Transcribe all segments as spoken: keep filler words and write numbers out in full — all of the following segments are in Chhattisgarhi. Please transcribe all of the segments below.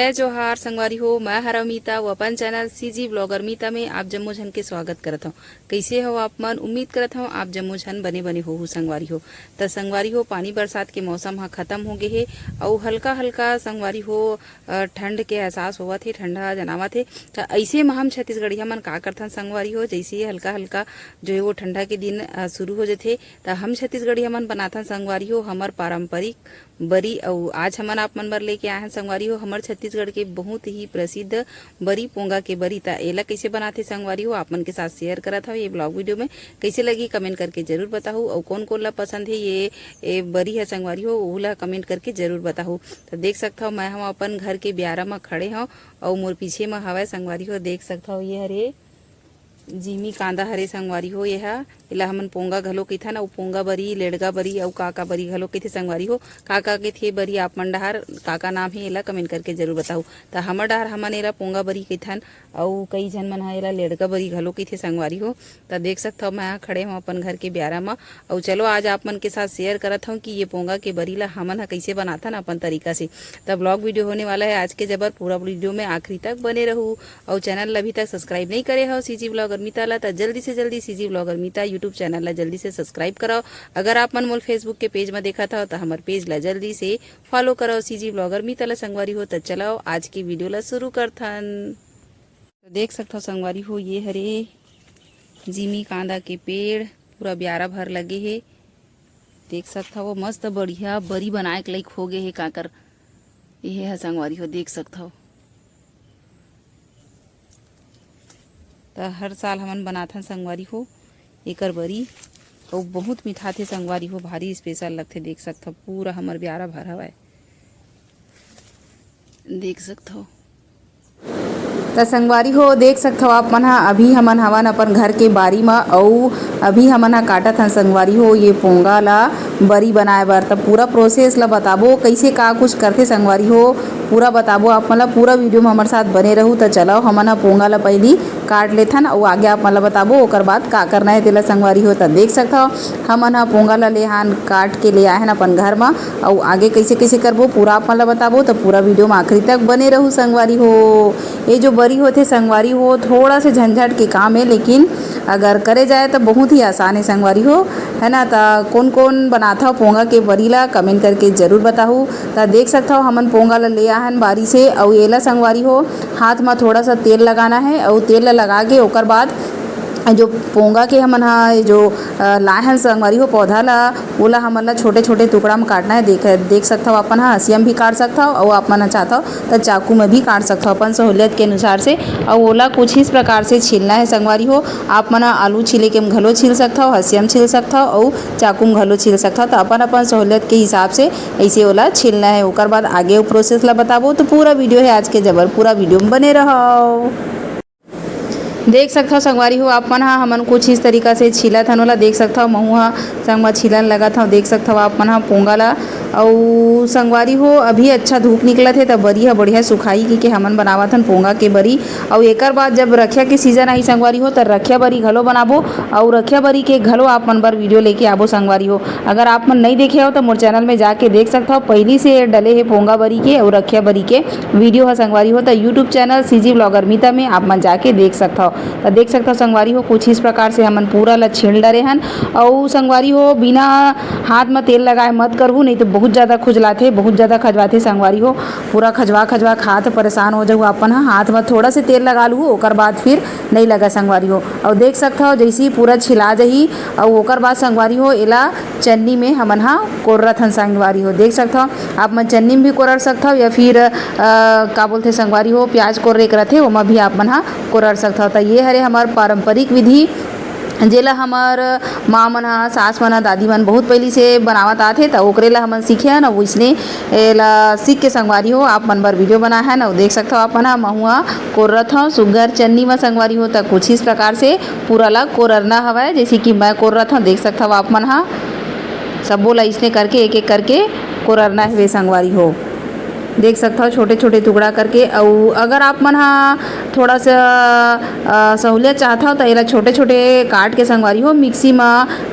जय जोहार संगवारी हो, मैं हर अमिता, वो अपन चैनल सीजी ब्लॉगर मीता में आप जम्मो झन के स्वागत करत हूँ। कैसे हो आप मन? उम्मीद करत हूँ आप जम्मो झन बने बने हो संगवारी हो। त संगवारी हो, पानी बरसात के मौसम ह खत्म हो गे हे, अउ हल्का हल्का संगवारी हो, अ, ठंड के एहसास होवत हे, ठंडा जनावत हे। त ऐसे म हम छत्तीसगढ़िया मन का करथन संगवारी हो, जैसे ही हल्का हल्का जो है वो ठंडा के दिन, अ, शुरू हो जथे, त हम छत्तीसगढ़िया मन बनाथन संगवारी हो हमर पारंपरिक बरी। अउ आज हमन आप मन बर लेके आए हन संगवारी हो हमर छत्तीसगढ़ के बहुत ही प्रसिद्ध बरी, पोंगा के बरी। त एला कइसे बनाथे संगवारी हो, आप मन के साथ शेयर करत हव ये ब्लॉग वीडियो में। कइसे लगी कमेंट करके जरूर बताहू, अउ कौन कौन ला पसंद हे ये, ये बरी है संगवारी हो, ओहू ला कमेंट करके जरूर बताहू। त देख सकत हव मैं हम अपन घर के ब्यारा म खड़े हव, अउ मोर पीछे म हवय संगवारी हो, देख सकत हव ये हरे जीमी कांदा हरे संगवारी हो। ये हा, एला हमन पोंगा घलो कहिथन, अउ पोंगा बरी, लेड़गा बरी, अउ का का बरी घलो कहिथे संगवारी हो। का का कहिथे बरी आप मन डहार, का का नाम हे, एला कमेंट करके जरूर बताहू। त हमर डहार हमन एला पोंगा बरी कहिथन, अउ कई झन मन ह एला लेड़गा बरी घलो कहिथे संगवारी हो। त देख सकत हव मैं ह खड़े हव अपन घर के ब्यारा म, अउ चलो आज आप मन के साथ शेयर करत हव कि ये पोंगा के बरी ला हमन ह कइसे बनाथन अपन तरीका से। त ब्लॉग वीडियो होने वाला है आज के जबर, पूरा वीडियो में आखिरी तक बने रहू। अउ चैनल ला अभी तक सब्सक्राइब नहीं करे हो सीजी ब्लॉगर मीता ला, त जल्दी से जल्दी सीजी ब्लॉगर मीता यूट्यूब चैनल ला जल्दी से सब्सक्राइब कराओ। अगर आप मन मोल फेसबुक के पेज म देखत हव त हमर पेज ला जल्दी से फॉलो कराओ सीजी ब्लॉगर मीता ला संगवारी हो। त चलाओ आज के वीडियो ला शुरू करथन। तो देख सकत हव संगवारी हो, ये हरे जीमी कांदा के पेड़ पूरा ब्यारा भर लगे हे। देख सकत हव मस्त बढ़िया बरी बनाए के लाइक हो गे हे काकर। ये ह संगवारी हो, देख सकत हव। त हर साल हमन बनाथन संगवारी हो एकर बरी, अउ बहुत मिठाथे संगवारी हो, भारी स्पेशल लगथे। देख सकत हव पूरा हमर ब्यारा भर हवय, देख सकत हव। त संगवारी हो, देख सकत हव आप मन ह, अभी हमन हवन अपन घर के बारी म, अउ अभी हमन ह काटत हन संगवारी हो ये पोंगा ला बरी बनाए बर। त पूरा प्रोसेस ला बताबो, कइसे का कुछ करथे संगवारी हो, पूरा बताबो आप मन ला। पूरा वीडियो म हमर साथ बने रहू। त चलव हमन ह पोंगा ला पहिली काट लेथन, अउ आगे आप मन ला बताबो ओकर बाद का करना हे तेला संगवारी हो। त देख सकत हव हमन ह पोंगा ला ले हन काट के ले आए हन अपन घर म, अउ आगे कइसे कइसे करबो पूरा आप मन ला बताबो। त पूरा वीडियो म आखिरी तक बने रहू संगवारी हो। ये जो बरी होथे संगवारी हो, थोड़ा से झंझट के काम हे, लेकिन अगर करे जाए त बहुत ही आसान हे संगवारी हो, है ना। त कौन कौन बनाथव पोंगा के बरी ला कमेंट करके जरूर बताहू। त देख सकथव हमन पोंगा ला ले आहन बारी से, अउ एला संगवारी हो हाथ म थोड़ा सा तेल लगाना है, अउ तेल ला लगा के ओकर बाद जो पोंगा के हमन हा ये जो, अ, लाए हन संगवारी हो पौधा ला, ओला हमन ला छोटे-छोटे टुकड़ा म काटना है। देख, देख सकथव अपन हा हंसिया म भी काट सकथव, अउ आप मन ह चाहथव त चाकू म भी काट सकथव अपन सहूलियत के अनुसार से। अउ ओला कुछ इस प्रकार से छीलना है संगवारी हो। आप मन ह आलू छीले के म घलो छील सकथव, हंसिया म छील सकथव, अउ चाकू म घलो छील सकथव। त अपन अपन सहूलियत के हिसाब से ऐसे ओला छीलना है। ओकर बाद आगे वो प्रोसेस ला बताबो, तो पूरा वीडियो है आज के जबर, पूरा वीडियो म बने रहव। देख सकथव संगवारी हो, आप मन ह हमन कुछ इस तरीका से छीलत हन ओला। देख सकथव महू ह संग म छीलन लगत हव। देख सकथव आप मन ह पोंगा ला। अउ संगवारी हो, अभी अच्छा धूप निकलत हे, त बरी ह बढ़िया सुखाही, कि के हमन बनावत हन पोंगा के बरी। अउ एकर बाद जब रखिया के सीजन आही संगवारी हो, त रखिया बरी घलो बनाबो, अउ रखिया बरी के घलो आप मन बर वीडियो लेके आबो संगवारी हो। अगर आप मन नई देखे हो, त मोर चैनल में जाके देख सकथव, पहिली से डले हे पोंगा बरी के अउ रखिया बरी के वीडियो ह संगवारी हो, त YouTube चैनल सीजी ब्लॉगर मीता में आप मन जाके देख सकथव। त देख सकथव संगवारी हो, कुछ इस प्रकार से हमन पूरा ला छील डरे हन। अउ संगवारी हो, बिना हाथ म तेल लगाए मत करहू, नहीं तो बहुत ज्यादा खुजलाथे, बहुत ज्यादा खजवाथे संगवारी हो। पूरा खजवा खजवा के हाथ परेशान हो जाहू। अपन ह हाथ म थोड़ा से तेल लगा लूहू, ओकर बाद फिर नहीं लगा संगवारी हो। अउ देख सकथव जैसे ही पूरा छिला जाही, अउ ओकर बाद संगवारी हो, एला चन्नी में हमन हा कोर्रत हन संगवारी हो। देख सकथव आप मन चन्नी में भी कोर्र सकथव, या फिर, अ, का बोलथे संगवारी हो, प्याज कोर्रे के रथे, ओमा भी आप मन हा कोर्र सकथव। त ये हरे हमर पारंपरिक विधि, जेला हमर माँ मन ह, सास मन ह, दादी मन बहुत पहिली से बनावत आथे, त ओकरे ला हमन सीखे हन। अउ इसने एला सीख के संगवारी हो, आप मन बर वीडियो बनाए हन। अउ देख सकथव आप मन ह, महू ह कोर्रत हव सुग्घर चन्नी म संगवारी हो। त कुछ इस प्रकार से पूरा ला कोररना हवय, जैसे कि मैं कोर्रत हव। देख सकथव आप मन ह, सब्बो ला इसने करके एक एक करके कोररना हवे संगवारी हो। देख सकत हव छोटे-छोटे टुकड़ा करके। अउ अगर आप मन ह थोड़ा सा, अ, सहूलियत चाहत हव, त एला छोटे-छोटे काट के संगवारी हो, मिक्सी म,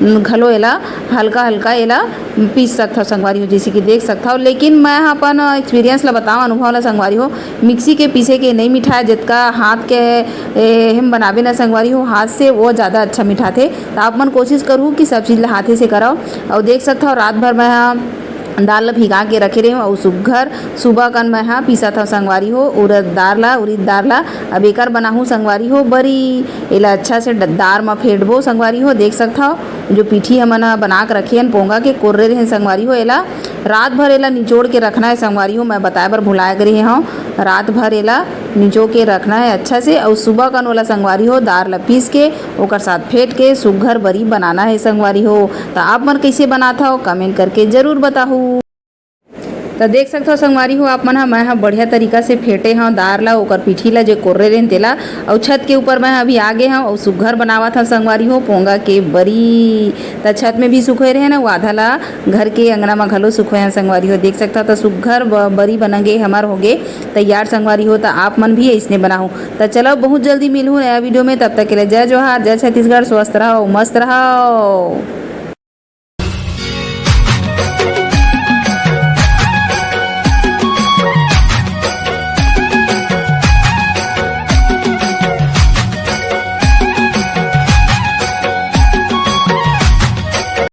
न, घलो एला हल्का-हल्का एला पीस सकत हव संगवारी हो, जइसे कि देख सकत हव। लेकिन मैं ह अपन experience ला बतावं, अनुभव ला संगवारी हो, मिक्सी के पीसे के नइ मिठाय, जतका हाथ के, ए, हम बनाबे न संगवारी हो, हाथ से, वो ज़्यादा अच्छा मिठाथे। त आप मन कोशिश करहू कि सब चीज़ ला हाथे से करव। अउ देख सकत हव, रात भर मैं ह दाल ल भिगा के रखे रेहेंव अउ सुग्घर सुबह कन मैं ह पीसत हव संगवारी हो, उरद दार ला, उरिद दार ला। अब एकर बनाहूँ संगवारी हो बरी। एला अच्छा से ड-, दार म फेंटबो संगवारी हो। देख सकत हव, जो पीठी हमन ह बना के रखे हन पोंगा के, कोर्रे रेहेन संगवारी हो, एला रात भर एला निचोड़ के रखना हे संगवारी हो। मैं बताए बर भुलाए गे रेहे हव, रात भर एला निचो के रखना हे अच्छा से, अउ सुबह कन ओला संगवारी हो दार ला पीस के ओकर साथ फेंट के सुग्घर बरी बनाना हे संगवारी हो। त आप मन कइसे बनात हव, comment करके जरूर बताहू। त देख सकत हव संगवारी हो, आप मन ह, मैं ह बढ़िया तरीका से फेंटे हव दार ला, ओकर पीठी ला, जे कोर्रे रेहेन तेला, अउ छत के ऊपर मैं ह अभी आ गे हव अउ सुग्घर बनावत हव संगवारी हो पोंगा के बरी। त छत में भी सुखोए रेहेन अउ आधा ला घर के अंगना म घलो सुखोए हव संगवारी हो। देख सकत हव, त सुग्घर ब-, बरी बन गे, हमर होगे तैयार संगवारी हो। त आप मन भी अइसने बनाहू। त चलव, बहुत जल्दी मिलहू नया video में, तब तक के लिए जय जोहार, जय छत्तीसगढ़, स्वस्थ रहव, मस्त रहव।